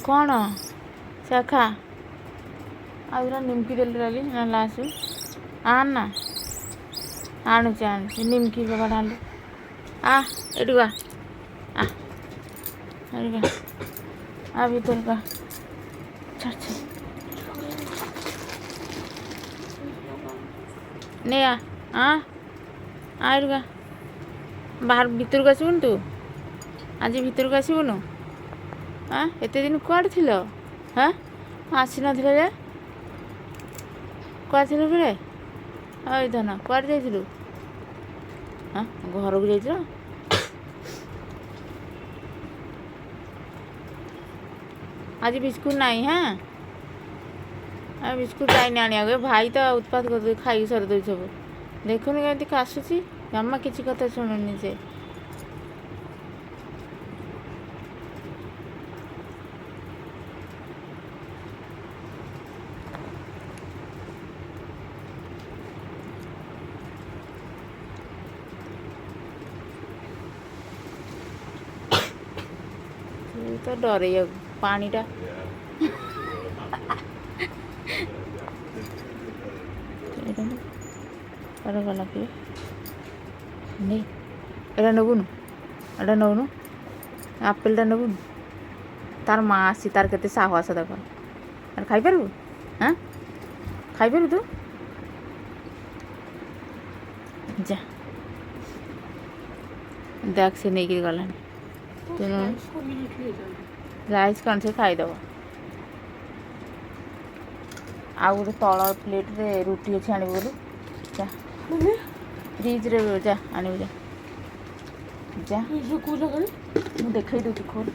କ'ଣ ଚା ଖା। ଆଉ ଦୁଇଟା ନିମକି ଦେଲୁ ଡାଲି ନହେଲେ ଆସୁ। ଆଣ ନା, ଆଣୁଛି ଆଣୁଛି। ନିମକି ବାବାଟା ଆଣିଲୁ। ଆ ଏଠିକୁ ଆ, ଆ ଏଠିକୁ ଆ, ଆ ଭିତରକୁ ଆ। ଛାଡ଼ ଛାଡ଼, ନେ ଆ, ଆ ଆ ଏଠିକୁ ଆ। ବାହାର ଭିତରକୁ ଆସିବୁନି ତୁ? ଆଜି ଭିତରକୁ ଆସିବୁନୁ? ଆଁ ଏତେ ଦିନ କୁଆଡ଼େ ଥିଲ? ହାଁ ଆସିନଥିଲ ଯେ, କୁଆଡ଼େ ଥିଲୁ କିରେ? ହଇ ଧନ, କୁଆଡ଼େ ଯାଇଥିଲୁ? ହଁ ଘରକୁ ଯାଇଥିଲ? ଆଜି ବିସ୍କୁଟ ନାହିଁ। ହଁ ଆଉ ବିସ୍କୁଟ ଯାଇନି ଆଣିବାକୁ। ଏ ଭାଇ ତ ଉତ୍ପାତ କରିଦେଉଛି, ଖାଇକି ସରିଦେଉଛି ସବୁ। ଦେଖୁନୁ କେମିତି କାଶୁଛି, ଜମା କିଛି କଥା ଶୁଣୁନି ସେ। ତୁ ତ ଡରେଇବାକୁ ପାଣିଟା। ଏଇଟା କୁଆଡ଼େ ଗଲା କି? ନେ, ଏଇଟା ନେବୁନୁ? ଏଇଟା ନେଉନୁ? ଆପେଲଟା ନେବୁନୁ? ତାର ମା ଆସିଛି, ତାର କେତେ ସାହସ ଦେଖ। ଆରେ ଖାଇପାରିବୁ? ହାଁ ଖାଇପାରିବୁ ତୁ? ଯା ଦେଖ, ସେ ନେଇକିରି ଗଲାଣି। ତୁ ରାଇସ୍ କ'ଣ ସେ ଖାଇଦେବ। ଆଉ ଗୋଟେ ତଳ ପ୍ଲେଟ୍ରେ ରୁଟି ଅଛି, ଆଣିବୁ ବୋଲି ଯା। ଫ୍ରିଜ୍ରେ ଯା ଆଣିବୁ, ଯା ଯା। ମୁଁ ଦେଖେଇ ଦେଉଛି, ଖୋଲ।